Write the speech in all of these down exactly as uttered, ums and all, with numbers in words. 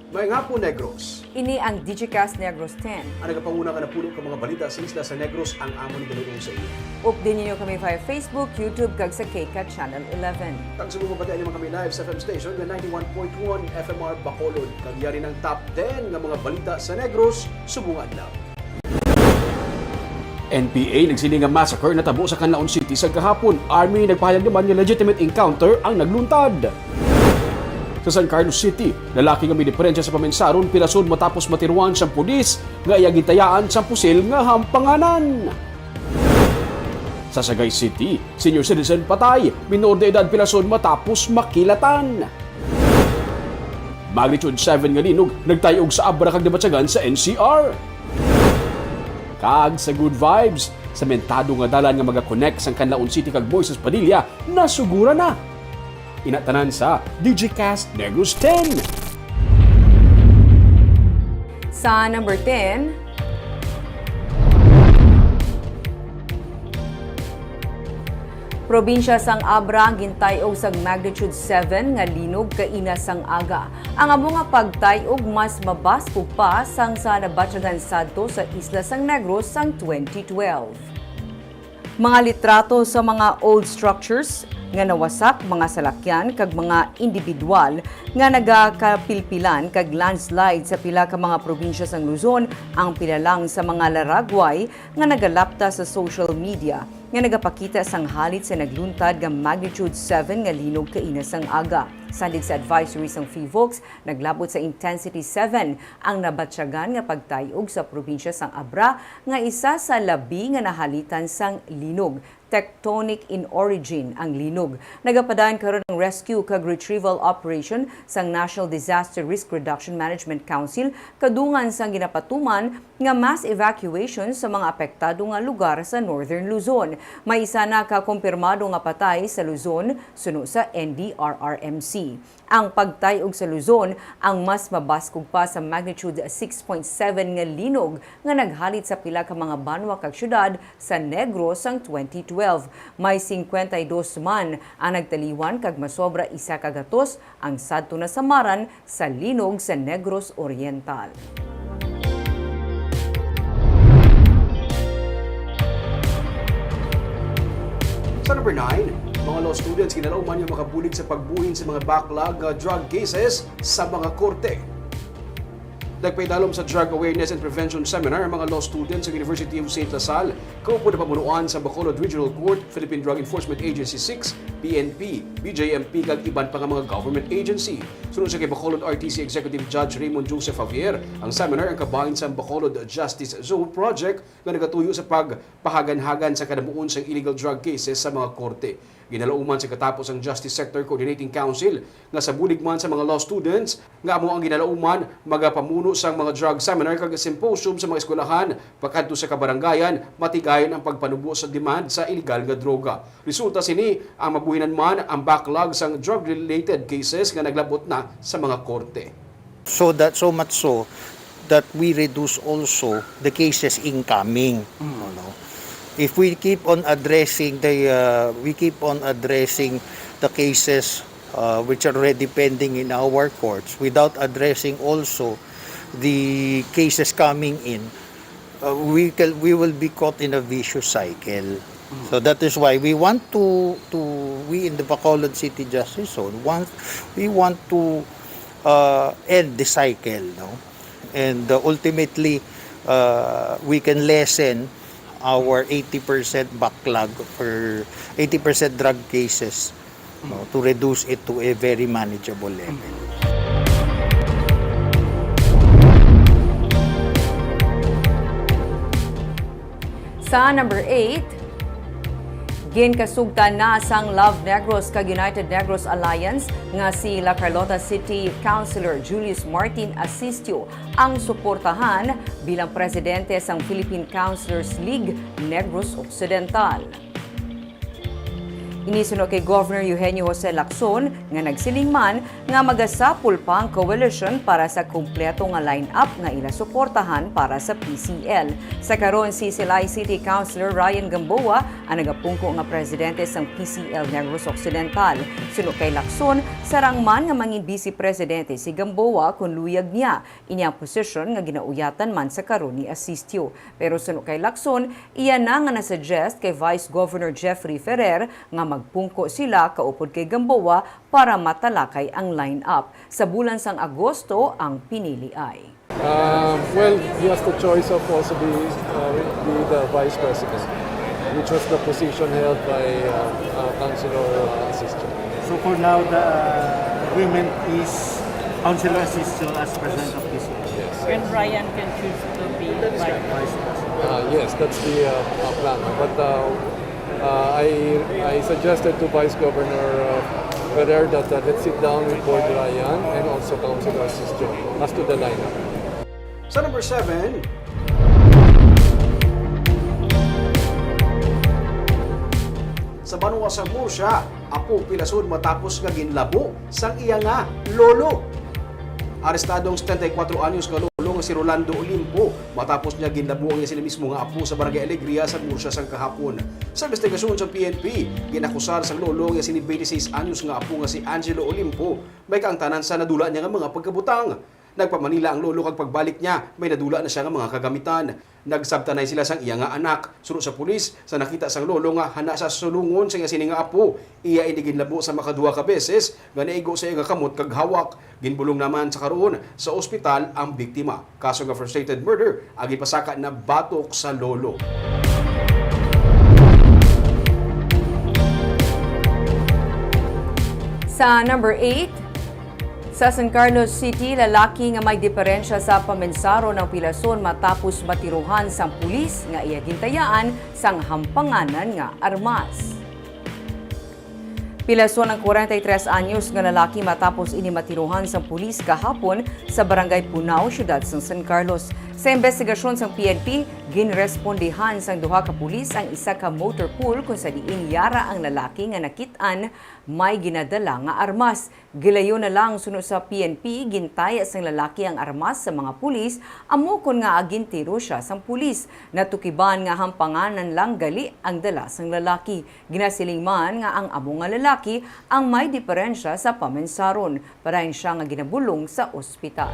Maayong hapon, Negros. Ini ang Digicast Negros ten. Ang nagapanguna nga napuno ka mga balita sa isla sa Negros ang amon igalugong sa inyo. Updi ninyo kami via Facebook, YouTube, kag sa K CAT Channel eleven. Kag subong mabatian nyo man kami live sa F M station nga ninety-one point one F M R Bacolod. Kag yari ang top ten nga mga balita sa Negros subong nga adlaw. N P A nagsiling nga massacre natabo sa Canlaon City sa kahapon. Army nagpahayag naman nga legitimate encounter ang nagluntad. Sa San Carlos City, lalaki nga may diperensya sa paminsaron pilason matapos matiruan sang pulis nga iya gintayaan sang pusil nga hampanganan. Sa Sagay City, senior citizen patay, minor de edad pilason matapos makilatan. Magnitude seven nga linog nagtayog sa Abra kag nabatyagan sa N C R. Kag sa Good Vibes, sementado nga dalan nga maga-connect sang Canlaon City kag Moises Padilla nasuguran na. Ina tanan sa Digicast Negros ten. Sa number ten, Probinsya sang Abra ang gintay-og sang magnitude seven nga linog kaina sang aga. Ang amo nga pagtay-og mas mabaskog pa sang sa nabatyagan sadto sa isla sang Negros sang twenty twelve. Mga litrato sa mga old structures nga nawasak, mga salakyan kag mga indibidwal nga nagakapilpilan kag landslide sa pila ka mga probinsya sang Luzon ang pila lang sa mga laragway nga nagalapta sa social media nga nagapakita sang halit sa nagluntad nga magnitude seven nga linog kaina sang aga. Sandig sa advisory sang PHIVOLCS, naglabot sa intensity seven ang nabatyagan nga pagtay-og sa probinsya sang Abra, nga isa sa labi nga nahalitan sang linog. Tectonic in origin ang linog. Nagapadayon karon ang rescue kag retrieval operation sang National Disaster Risk Reduction Management Council kadungan sang ginapatuman nga mass evacuation sa mga apektado nga lugar sa Northern Luzon. May isa na ka kumpirmado nga patay sa Luzon, suno sa N D R R M C. Ang pagtay-og sa Luzon ang mas mabaskog pa sa magnitude six point seven nga linog nga naghalit sa pila ka mga banwa kag syudad sa Negros sang twenty twelve. May cincuenta y dos man ang nagtaliwan kag masobra isa ka gatos ang sadto nasamaran sa linog sa Negros Oriental. Sa number nine, mga law students ginalauman nga makabulig sa pagbuhin sa mga backlog nga drug cases sa mga korte. Nagpaidalom sa Drug Awareness and Prevention Seminar ang mga law students sa University of Saint La Salle, kaupod ang pamunuan sa Bacolod Regional Court, Philippine Drug Enforcement Agency six, P N P, B J M P, kag iban pa nga mga government agency. Suno sa kay Bacolod R T C Executive Judge Raymond Joseph Javier, ang seminar ang kabahin sa Bacolod Justice Zone Project nga nagatuyo sa pagpahaganhagan sa kadamuon sang illegal drug cases sa mga korte. Ginalauman sa katapos ang Justice Sector Coordinating Council nga sa bulig man sa mga law students nga amo ang ginalauman, magapamuno sang mga drug seminar kag symposium sa mga eskwelahan pakadto sa kabarangayan, matigayon ang pagpanubo sa demand sa iligal nga droga. Resulta sini, ang mabuhinan man ang backlog sang drug-related cases nga naglabot na sa mga korte. So that, so much so that we reduce also the cases incoming. Ano? If we keep on addressing the, uh, we keep on addressing the cases, uh, which are already pending in our courts without addressing also the cases coming in, uh, we can, we will be caught in a vicious cycle. So that is why we want to, to, we in the Bacolod City Justice Zone, want, we want to, uh, end the cycle, no? And, uh, ultimately, uh, we can lessen our eighty percent backlog for eighty percent drug cases, no, to reduce it to a very manageable level. Sa number eight, ginkasugtan na sang Love Negros kag United Negros Alliance nga si La Carlota City Councilor Julius Martin Asistio ang suportahan bilang presidente sang Philippine Councilors League Negros Occidental. Ini suno kay Governor Eugenio Jose Lacson, nga nagsiling man nga magasapol pa ang coalition para sa kompleto nga lineup nga ila suportahan para sa P C L. Sa karon, si Silay City Councilor Ryan Gamboa ang nagapungko nga presidente sang P C L Negros Occidental. Suno kay Lacson, sarang man nga mangin vice presidente si Gamboa kon luyag niya ini ang posisyon nga ginauyatan man sa karon ni Asistio. Pero suno kay Lacson, iya na nga nasuggest kay Vice Governor Jeffrey Ferrer nga magpungko sila kaupod kay Gamboa para matalakay ang lineup. Sa bulan sang Agosto ang pinili ay. Uh, well, he has the choice of also be, uh, be the vice president, which was the position held by uh, uh, Councilor uh, Asistio. So for now, the agreement is Councilor Asistio as president of this. Yes. And Ryan can choose to be vice. Vice president. Uh, yes, that's the uh, uh, plan. But uh, uh, I, I suggested to Vice Governor uh, Ferrer that uh, let's sit down with Board Ryan and also Councilor Asistio as to the lineup. Sa number seven, sa banwa sa Murcia, apo pilason matapos nga ginlabo sang iya nga lolo. Arestado ang setenta y cuatro anyos nga lolo nga si Rolando Olimpo matapos niya ginlabo ang iya sini mismo nga apo sa Barangay Alegria sa Murcia sang kahapon. Sa investigasyon sa P N P, ginakusar sang lolo ang iya sini twenty-six anyos nga apo nga si Angelo Olimpo may kaangtanan sa nadula niya nga mga pagkabutang. Nagpa-Manila ang lolo kag pagbalik niya, may nadula na siya nga mga kagamitan. Nagsabtanay sila sang iya nga anak. Suno sa pulis, sa nakita sang lolo nga hana sa sulungon sa iya sini nga apo, iya ini ginlabo sa makaduha ka beses nga naigo sa iya nga kamot kag hawak. Ginbulong naman sa karon sa ospital ang biktima. Kaso nga frustrated murder ang ipasaka na batok sa lolo. Sa number eight, sa San Carlos City, lalaki nga may diferensya sa pamensaron ang pilason matapos matiruhan sang pulis nga iya gintayaan sang hampanganan nga armas. Pilason ang kwarenta y tres anyos nga lalaki matapos ini matiruhan sang pulis kahapon sa Barangay Punao, siyudad sang San Carlos. Sa investigasyon sang P N P, ginrespondihan sang duha ka pulis ang isa ka motor pool kung sa diin yara ang lalaki nga nakit-an may ginadala nga armas. Gilayon na lang suno sa P N P, gintaya sang lalaki ang armas sa mga pulis, amo kon ngaa gintiro siya sang pulis. Natukiban nga hampanganan lang gali ang dala sang lalaki. Ginasiling man nga ang amo nga lalaki ang may diferensya sa pamensaron, padayon sia nga ginabulong sa ospital.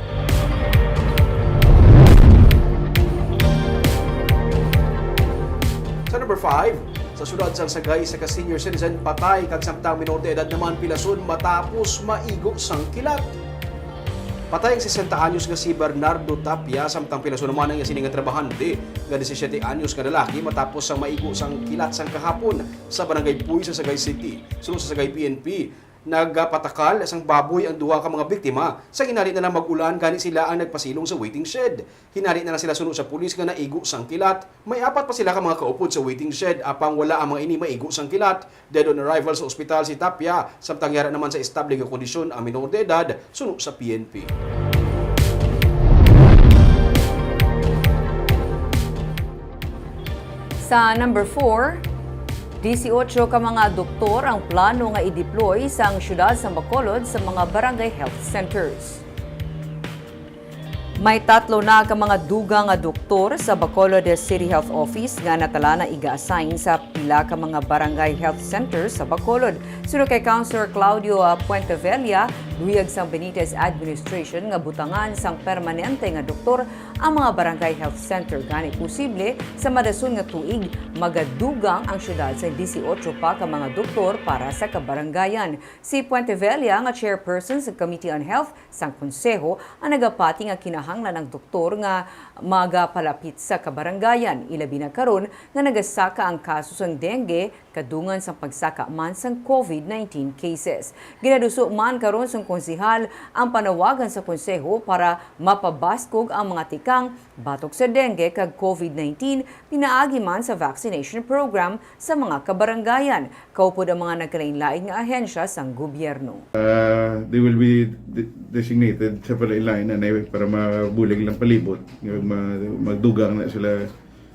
Sa number five, sa siyudad sang Sagay, isa ka senior citizen patay kag samtang minor de edad naman pilason matapos maigo sang kilat. Patay ang sesenta anyos nga si Bernardo Tapia, samtang pilason naman ang iya sini nga trabahante nga disisiete anyos nga lalaki matapos sang maigo sang kilat sang kahapon sa Barangay Puy sa Sagay City. Suno sa Sagay P N P, nagapatakal sang baboy ang duha ka mga biktima, sa hinali na lang mag-ulan gani sila ang nagpasilong sa waiting shed. Hinali na lang sila suno sa pulis nga naigo sang kilat. May apat pa sila ka mga kaupod sa waiting shed, apang wala ang mga ini maigo sang kilat. Dead on arrival sa ospital si Tapia, samtang yara naman sa estable nga kondisyon ang minor de edad, suno sa P N P. Sa number four, disiotso ka mga doktor ang plano nga i-deploy sang siyudad sa Bacolod sa mga barangay health centers. May tatlo na ka mga dugang nga doktor sa Bacolod City Health Office nga natala na iga-assign sa pila ka mga barangay health center sa Bacolod. Suno kay Councilor Claudio, ah, Puentevella, luyag sang Benitez administration nga butangan sang permanente nga doktor ang mga barangay health center, gani posible sa madason nga tuig magadugang ang siyudad sa disiotso pa ka mga doktor para sa kabarangayan. Si Puentevella, nga chairperson sa Committee on Health sang Konseho, ang nagapati nga kinahanglan ang doktor nga magapalapit sa kabarangayan, ilabi na karon nga nagasaka ang kaso sang dengue kadungan sang pagsaka man sang COVID nineteen cases. Ginaduso man karon sang konsehal ang panawagan sa Konseho para mapabaskog ang mga tikang batok sa dengue kag COVID nineteen pinaagi man sa vaccination program sa mga kabarangayan, kaupod ang mga nagkalainlain nga ahensya sang gobyerno. Uh, they will be de- designated sa palain-lain na para mabulig lang palibot, mag- magdugang na sila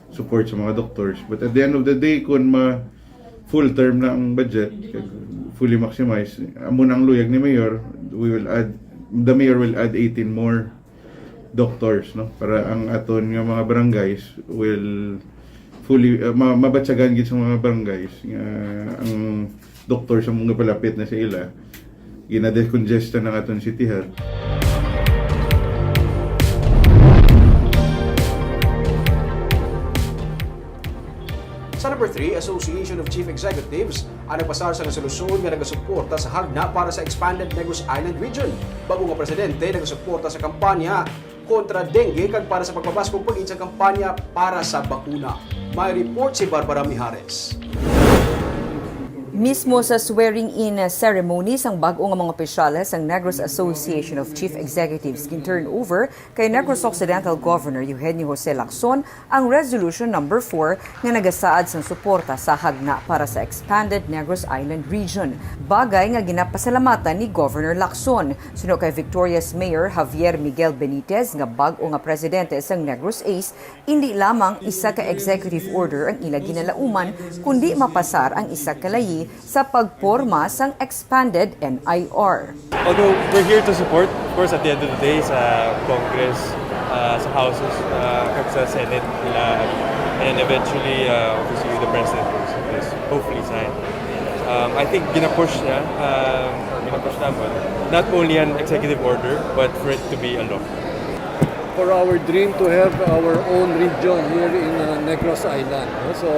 support sa mga doctors. But at the end of the day, kung ma Full term na ang budget, fully maximized. Amo na ang luyag ni Mayor, we will add, the Mayor will add eighteen more doctors, no? Para ang aton nga mga barangays will fully, uh, ma-, mabatyagan gid sa mga barangays nga ang doktor sa mga palapit na sa ila, gina-decongestion ang aton City Health. Sa number three, Association of Chief Executives ang nagpasar sa resolusyon nga nagasuporta sa hagna para sa expanded Negros Island region. Bag-o nga presidente nagasuporta sa kampanya kontra dengue kag para sa pagpabaskog pagid sa kampanya para sa bakuna. May report si Barbara Mijares. Mismo sa swearing-in ceremony sang bag-o nga mga opisyales sang Negros Association of Chief Executives, gin-turn over kay Negros Occidental Governor Eugenio Jose Lacson ang Resolution Number four nga nagasaad sang suporta sa hagna para sa expanded Negros Island region, bagay nga ginapasalamatan ni Governor Lacson. Suno kay Victoria's Mayor Javier Miguel Benitez nga bag-o nga presidente sang Negros Ace, indi lamang isa ka executive order ang ila ginalauman, kundi mapasar ang isa ka layi sa pagporma sang expanded N I R. Although we're here to support, of course, at the end of the day, sa Congress, uh, sa Houses, uh, kag sa Senate, nila, and eventually, uh, obviously, the President will s- hopefully sign. Um, I think ginapush niya, um, or ginapush naman, not only an executive order, but for it to be a law. For our dream to have our own region here in uh, Negros Island. No? So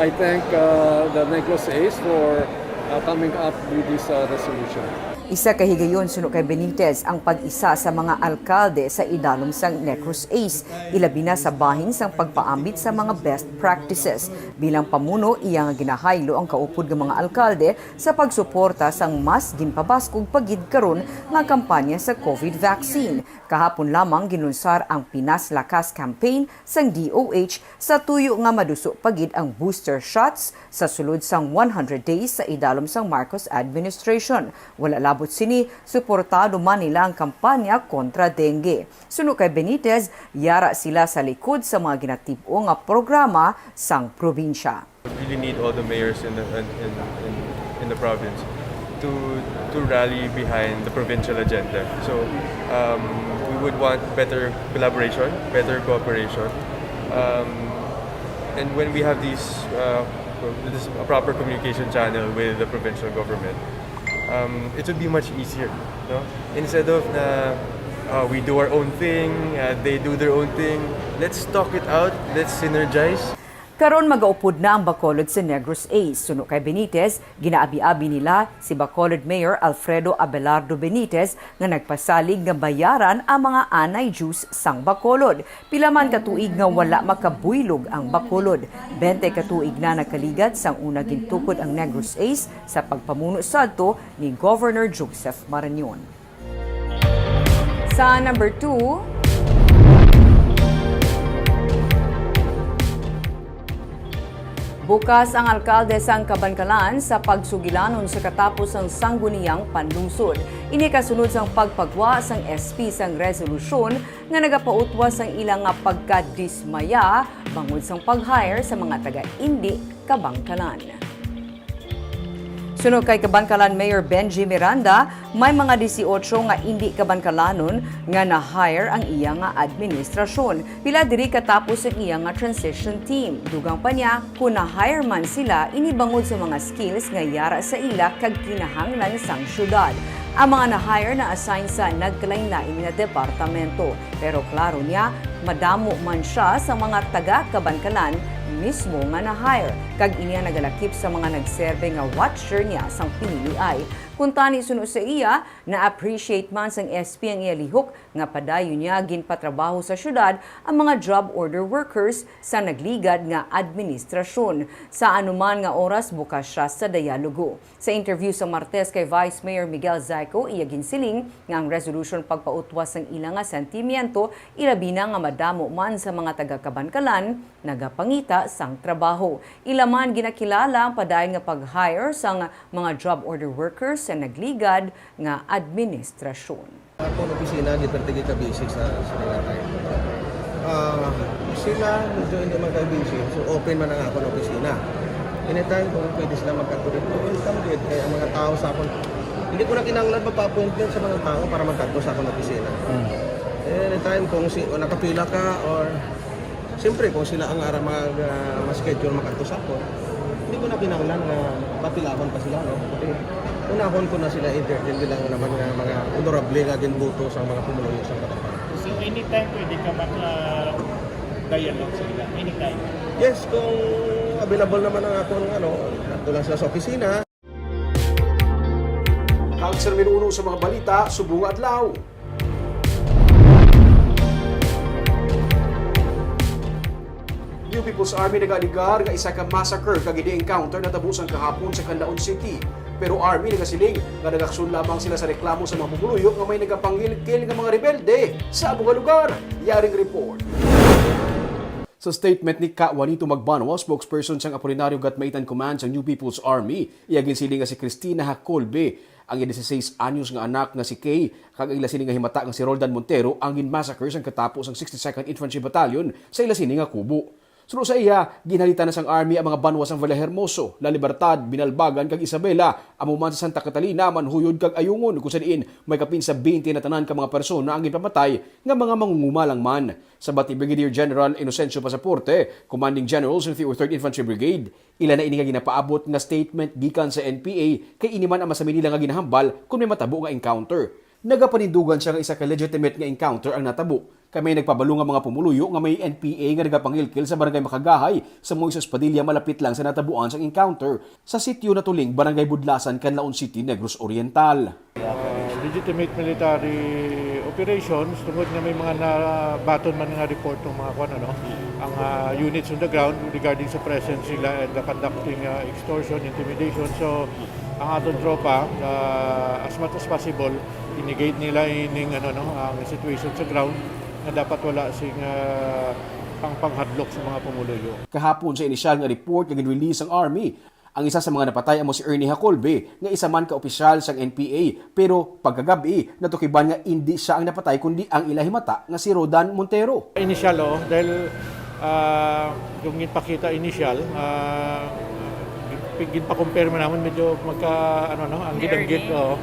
I thank uh, the Negros Ace for uh, coming up with this uh, resolution. Isa ka higayon suno kay Benitez ang pag-isa sa mga alkalde sa idalom sang Negros Ace, ilabi na sa bahin sang pagpaambit sa mga best practices. Bilang pamuno, iya nga ginahaylo ang kaupod nga mga alkalde sa pagsuporta sang mas ginpabaskog pa gid karon nga kampanya sa COVID vaccine. Kahapon lamang ginlunsar ang Pinas Lakas campaign sang D O H sa tuyo nga maduso pa gid ang booster shots sa sulod sang one hundred days sa idalom sang Marcos administration. Wala labot sini, suportado man nila ang kampanya kontra dengue. Suno kay Benitez, yara sila sa likod sa mga ginatib-o nga programa sang probinsya. We really need all the mayors in the in, in, in, in the province to to rally behind the provincial agenda. So um, we would want better collaboration, better cooperation, um, and when we have these uh, this a proper communication channel with the provincial government, um, it would be much easier. No? Instead of na uh, we do our own thing, uh, they do their own thing. Let's talk it out. Let's synergize. Karon magaupod na ang Bacolod sa Negros Ace. Suno kay Benitez, ginaabi-abi nila si Bacolod Mayor Alfredo Abelardo Benitez nga nagpasalig nga bayaran ang mga anay dues sang Bacolod. Pila man ka tuig nga wala makabuylog ang Bacolod. Bente ka tuig na nakaligad sang una gintukod ang Negros Ace sa pagpamuno sadto ni Governor Joseph Marañon. Sa number two, bukas ang alkalde sang Kabankalan sa pagsugilanon sa katapos sang sangguniang panlungsod. Ini kasunod sang pagpagwa sang S P sang resolusyon nga nagapautwa sang ila nga pagkadismaya bangod sang pag-hire sa mga taga-indi Kabankalan. Suno kay Kabankalan Mayor Benji Miranda, may mga disiotso nga indi Kabankalanon nga na-hire ang iya nga administrasyon. Pila diri katapos ang iya nga transition team. Dugang pa niya, kon na-hire man sila, ini bangod sa mga skills nga yara sa ila kag kinahanglan sang syudad. Ang mga na-hire na-assign sa nagkalainlain nga departamento. Pero klaro niya, madamo man sia sa mga taga-Kabankalan mismo nga na-hire, kag ini ang nagalakip sa mga nagserbe nga watcher niya sang piniliay. Kuntani, suno sa iya, na-appreciate man sang S P ang iya lihok nga padayon niya ginpatrabaho sa syudad ang mga job order workers sa nagligad nga administrasyon. Sa anuman nga oras, bukas sia sa dialogo. Sa interview sa Martes kay Vice Mayor Miguel Zayco, iya ginsiling nga ang resolution pagpautwas sang ila nga sentimiento, ilabi na nga madamo man sa mga taga-Kabankalan, nagapangita sang trabaho. Ila man ginakilala ang padayon nga pag-hire sang mga job order workers sa nagligad nga administrasyon. Akon opisina, di perti ka busy sa, sa mga time. Ah, sila, medyo hindi man kayo busy, so open man ang akon opisina. Anytime kung pwede sila magkadto dito, welcome gid. Kaya ang mga tao sa akon, hindi ko na kinahanglan magpa-appointment sa mga tao para magkadto sa akon opisina. Hmm. Anytime kung si, o nakapila ka or siyempre kung sila ang ara mag, ah, ma-schedule makadto sa akon, hindi ko na kinahanglan nga papilahon pa sila, no? Kasi unahon ko na sila, entertain nila nga naman nga mga honorable nga ginboto sa mga pumuluyo sa Kapampangan. So, anytime pwede ka mag, ah, dialogue sa ila? Anytime? Yes, kung available naman ang akong, ano, ato lang sila sa opisina. Kag sa numero uno sa mga balita subong nga adlaw. New People's Army nagaaligar nga isa ka massacre kag hindi encounter natabo sang kahapon sa Canlaon City. Pero Army nagasiling nga nagaksyon lamang sila sa reklamo sa mga pumuluyo nga may nagapangilkil nga mga rebelde sa amo nga lugar. Yaring report. Sa statement ni Ka Juanito Magbanwa, spokesperson sang Apolinario Gatmaitan Command sang New People's Army, iya ginsiling nga si Christina Hacolbe, ang iya dieciséis anyos nga anak nga si Kay, kag ang ila sini nga himata nga si Roldan Montero ang ginmassacre sang katapo sang sixty-second Infantry Battalion sa ila sini nga kubo. Suno sa iya, ginhalitan na sang Army ang mga banwa sang Villahermoso, La Libertad, Binalbagan, kag Isabela, amo man sa Santa Catalina, Manjuyod, kag Ayungon, kung sa diin may kapin sa twenty na tanan ka mga persona ang ginpamatay nga mga mangunguma lang man. Sa bati Brigadier General Inocencio Pasaporte, Commanding General sa Third Infantry Brigade, ila na ini nga ginapaabot nga statement gikan sa N P A, kay ini man ang masami nila nga ginahambal kon may matabo nga encounter. Nagapanindugan siya nga isa ka legitimate nga encounter ang natabo, kay may nagpabalo nga mga pumuluyo nga may N P A nga nagapangilkil sa Barangay Makagahay sa Moises Padilla, malapit lang sa natabuan sang encounter sa Sitio Natuling, Barangay Budlasan, Canlaon City, Negros Oriental. Ah, legitimate military operations tungod nga may mga nabaton man nga report ng mga kwan, ano, ang, ah, units on the ground regarding sa presence nila and the conducting, ah, extortion, intimidation. So, ang aton tropa, ah, as much as possible, i-negate nila ining, ano, no, ang situation sa ground nga dapat wala sing, ah, pangpanghadlok sa mga pumuluyo. Kahapon, sa inisyal nga report nga gin-release sang Army, ang isa sa mga napatay amo si Ernie Hacolbe, nga isa man ka opisyal sang N P A, pero pagkagab-i, natukiban nga indi siya ang napatay kundi ang ila himata nga si Rodan Montero. Initial, oo, dahil, ah, yung ginpakita initial, ah, gin-, ginpa-compare man naman, medyo magka, ano, no, anggid-anggid, oo.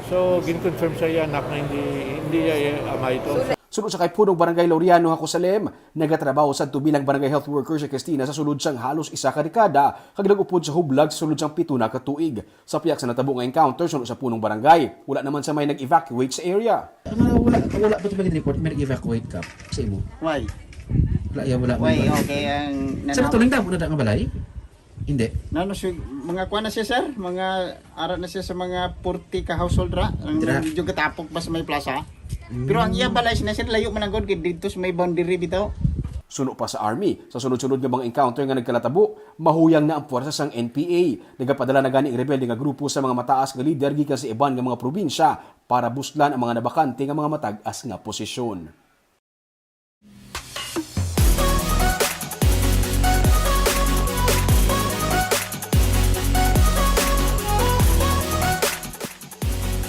So, gin-confirm sa iya anak na hindi, hindi iya, iya amay ito. Suno sa kay Punong Barangay Laureano Hacosalem, nagatrabaho sadto bilang barangay health worker si Christina sa sulod sang halos isa ka dekada, kag nag-upod sa hublag sa sulod sang pito na ka tuig. Sa pihak sa natabo nga encounter, suno sa Punong Barangay, wala naman sa may nag-evacuate sa area. Ano, wala, wala pa ito may report, may nag-evacuate ka sa imo? Why? Wala, ya, wala. Why? Okay, ang Sa nanaw- Natuling damo na da nga balay? Hindi. No, no, si-, mga kuwan na siya, sir. Mga, ara na siya sa mga forty ka household ra. Ang Dira. Medyo gatapok pa sa may plaza. Mm. Pero ang iya balay sina, sir, layo man ang god, kay dito sa may boundary bitaw. Suno pa sa Army, sa sunod-sunod nga mga encounter nga nagkalatabo, mahuyang na ang puwersa sang N P A. Nagapadala na gani ang rebelde nga grupo sa mga mataas nga lider gikan sa iban nga mga probinsya para buslan ang mga nabakante nga mga matag-as nga posisyon.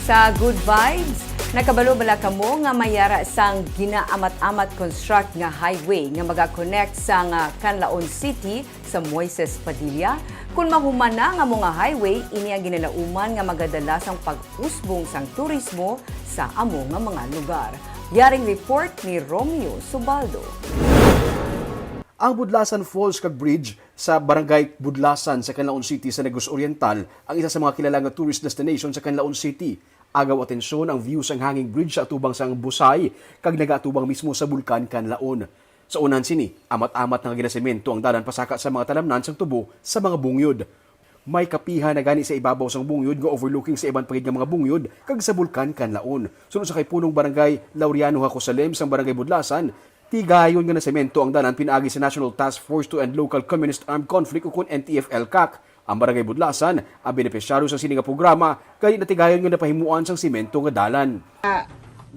Sa Good Vibes, nakabalo bala kamo nga may ara sang ginaamat-amat construct nga highway nga maga-connect sang, ah, Canlaon City sa Moises Padilla? Kon mahuman na nga amo nga highway, ini ang ginalauman nga magadala sang pag-usbong sang turismo sa amo nga mga lugar. Yaring report ni Romeo Subaldo. Ang Budlasan Falls kag Bridge sa Barangay Budlasan sa Canlaon City sa Negros Oriental ang isa sa mga kilala nga tourist destination sa Canlaon City. Agaw atensyon ang view sang hanging bridge sa atubang sang Busay kag nagaatubang mismo sa Bulkan Canlaon. Sa unahan sini, amat-amat na nga ginasemento ang dalan pasaka sa mga talamnan sang tubo sa mga bungyod. May kapihan na gani sa ibabaw sang bungyod nga overlooking sa iban pa gid nga mga bungyod kag sa Bulkan Canlaon. Suno sa kay Punong Barangay Laureano Hacosalem sang Barangay Budlasan, tigayon nga nasemento ang dalan pinaagi sa National Task Force to End Local Communist Armed Conflict, ukon N T F L CAC. Ang Barangay Budlasan ang benepisyaryo sa sini nga programa, gani natigayon nga napahimuan sang semento nga dalan. Ah,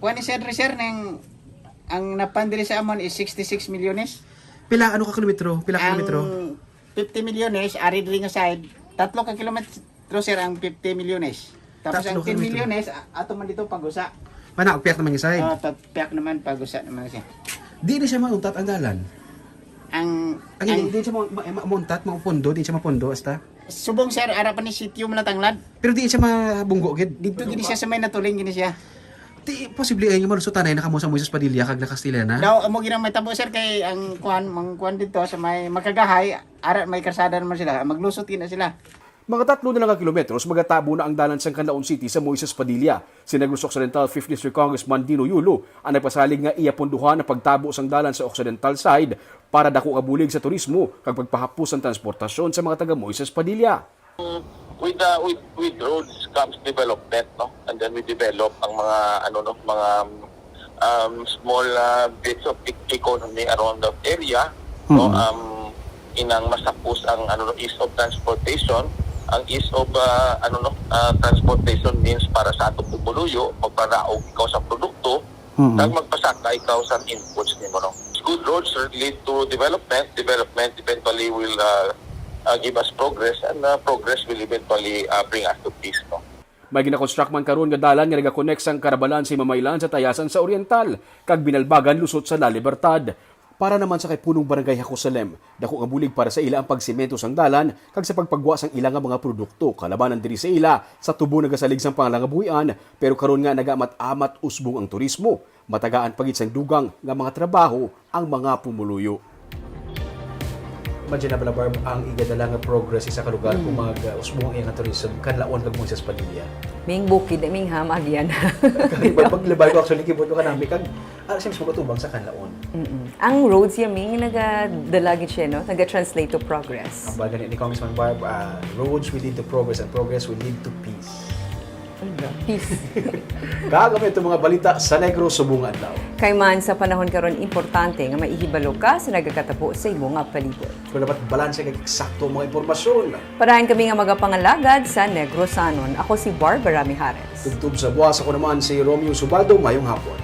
kuwan ni sir, sir, nang ang napan diri sa amon is sixty-six milyones. Pila, ano ka kilometro? Pila ka kilometro? Ang fifty milyones, ari diri nga side, tatlo ka kilometro, sir, ang fifty milyones. Tapos Tatlo ang ka kilometro. Ten milyones, a-, ato man dito pag-usa. Mana, piyak naman yung side. Ah, ta-, piyak naman pag-usa naman siya. Di na siya mauntat ang dalan. Ang, Ang ang hindi, hindi siya mo, ma, ma, mauntat, mapundo, di siya mapundo, hasta. Subong, sir, ara pa ni sitio man ang tanglad. Pero di siya mabunggo gid. Dito gini siya sa may natuling gini siya. Di posible ay nga malusutanay na kamo sa Moises Padilla kag na Castellana. Daw, amo gina may tabo, sir, kay ang kuan, mang kuan dito sa may Magkagahay, ara may karsada naman sila, maglusot gina sila. Mga tatlo na lang ka kilometros magatabo na ang dalan sang Canlaon City sa Moises Padilla. Si Negros Occidental Fifth District Congressman Dino Yulo ang nagpasalig nga iya punduhan ang pagtabo sang dalan sa occidental side para dako nga bulig sa turismo kag pagpahapos sang transportasyon sa mga taga Moises Padilla. With, uh, with, with roads comes development, no? And then we develop ang mga, ano, no, mga, um, small, uh, bits of e-, economy around the area, no? Mm. Um, inang masapos ang, ano, no, ease of transportation, ang ease of, uh, ano, no, uh, transportation means para sa atong pumuluyo, magpadaog ikaw sa produkto, Mm. kag magpasaka ikaw sa inputs nimo, no? Good roads lead to development, development eventually will, uh, uh, give us progress, and, uh, progress will eventually, uh, bring us to peace, no? May gina-construct man karon nga dalan nga nagakonect sang Carabalan sa Mamaylan sa Tayasan sa Oriental, kag Binalbagan lusot sa La Libertad. Para naman sa kay Punong Barangay Hacosalem, dako nga bulig para sa ila ang pagsemento sang dalan kag sa pagpagwa sang ila nga mga produkto, kalabanan diri sa ila sa tubo nagasalig sang pangalangabuhian, pero karon nga nagaamat-amat usbong ang turismo, matagaan pa gid sang dugang nga mga trabaho ang mga pumuluyo. Imagine na bala, Barb, ang igadala nga progress sa isa ka lugar kung Mm. mag, uh, usbong ang iyang tourism, Canlaon kag Moises Padilla. Ming bukid, ming ha, maagian. Kag pag-, paglabay ko, actually, keyboard ko kanami, kag, ah, siya mismo katubang sa Canlaon. Mm-mm. Ang roads, ya, ming, nagadala gid siya, no? Naga-translate to progress. Ang baga ni, ni Congressman Barb, ah, "Roads will lead to progress, and progress will lead to peace." Ay, bro. Peace. Kag amo ito mga balita sa Negros subong nga adlaw. Kay man sa panahon karon, importante nga maihibalo ka sa nagakatabo sa imo nga palibot. Kung dapat balanse kag eksakto ang mga impormasyon. Parahan kami nga magapangalagad sa Negrosanon. Ako si Barbara Mijares. Tubtob sa buwas, ako naman si Romeo Subaldo. Mayong hapon.